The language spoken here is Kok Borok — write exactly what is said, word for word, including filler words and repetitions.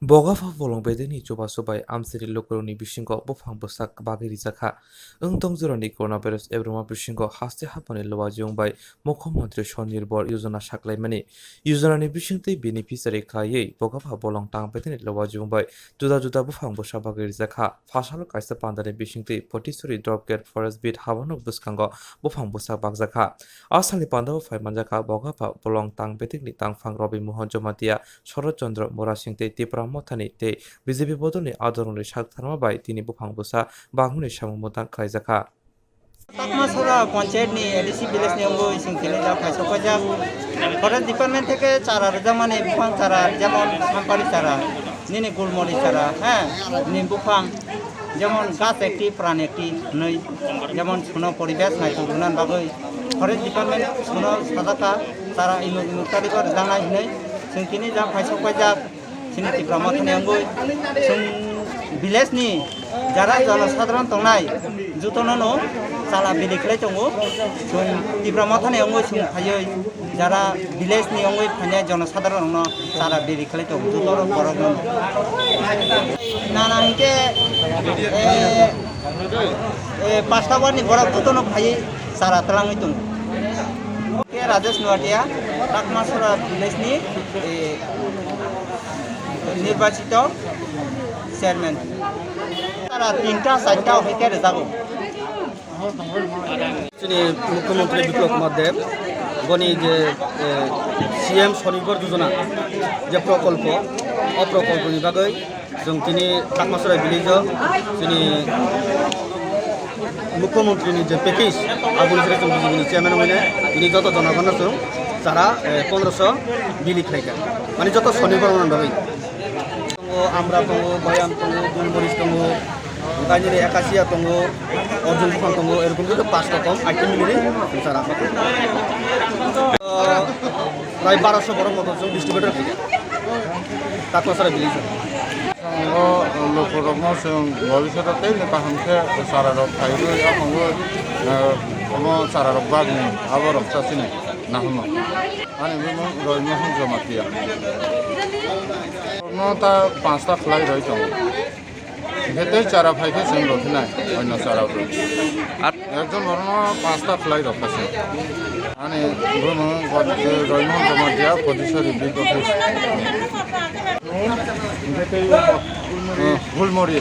Bogapha bolong bedekni chubachu bai amchaini lukurokni bisingo buphang bwsak bagwi rijak kha. Wng tong jorani coronavirus ebrwma bisingo haste haphangni luajiyung bai Mukhyamantri Swanirbar Yojana saklaimani. Yojanani bisingtwi beneficiary khlaiwi Bogapha bolong tang bedekni luajiyung bai juda juda buphang bwsa bagwi rijak kha. Phasalo kaisa pandani bisingtwi Potisuri Dropgate Forest Beat habanok bwskango buphang bwsa bakjak kha. A salni pandao phai manjak kha Bogapha bolong tang bedekni tangphang Robi Mohan Jamatia, Soroth Chandra Murasing tei Tipra Mothani tei B J P bodolni adorongni sak tharma bai tini buphang bwsa bagmani samung mwtang khlaijak kha. Takmasora Panchayat ni A D C village ni wngwi chwng tini jak phai sok paijak. Forest Department theke chara rwjakmani buphang chara, jemon sampari chara, nini gulmori chara, ha, ni buphang, jemon gas ekti, pran ekti hwnwi, jemon chwngno poribesh naitok rwna bagwi Forest Department chwngno sajak kha, chara imuk imuk taribo rwjaknai hwnwi chwng tini jak phai sok paijak. Chini Tipra Mothani wngwi chwng village ni jara jonosadharon tongnai jotono no chala bili khlai tongo. Chwng Tipra Mothani wngwi chwng phaiwi jara village ni wngwi phainai jonosadharon no chala bili khlai tongo joto borok no. Nana hinkhe, eh, eh, pasta ward ni borok jotono phaiwi chara twlangwi tongo. Ke Rajesh Nuatia, Takmasora village ni, eh, nirbachito chairman. Tara tinta, charta hwnkhe rwjago. Chini Mukhyamantri Biplab Kumar Deb, boni je, eh, C M Swanirbar Yojana, je prokolpo, o prokolponi bagwi chwng tini Takmasora village o chini Mukhyamantri ni je package, aboni sere chwng B J P ni chairman wngwi nai, tini joto jonogonno chwng chara, eh, pondroso bili khlaikha. Mani joto Swanirbar rokni bagwi. Tongo, amra tongo, bayam tongo, gulmoris tongo, tei nini acacia tongo, arjun buphang tongo, erokom joto pash rokom item miliri chara. Prai baraso borok moto chwng distributor khaikha. Takmasora village o. Tongo, lukurokno chwng bhabishoto tei kaham khe chararok phaiwi, o tongo, eh, omo chararok bagni, aborok chasini naharno. Ani bumung Roy Mohon Jamatia. No ta panchta khlai roi tongo. Hwnkhe tei chara phai khe chwng rw phinai, oino chara rw. At- Ekjon borokno panchta khlai rw kha se. Ani bumung Roy Mohon Jamatia, Potisuri Beat Office. Hwnkhe tei, eh, gulmori.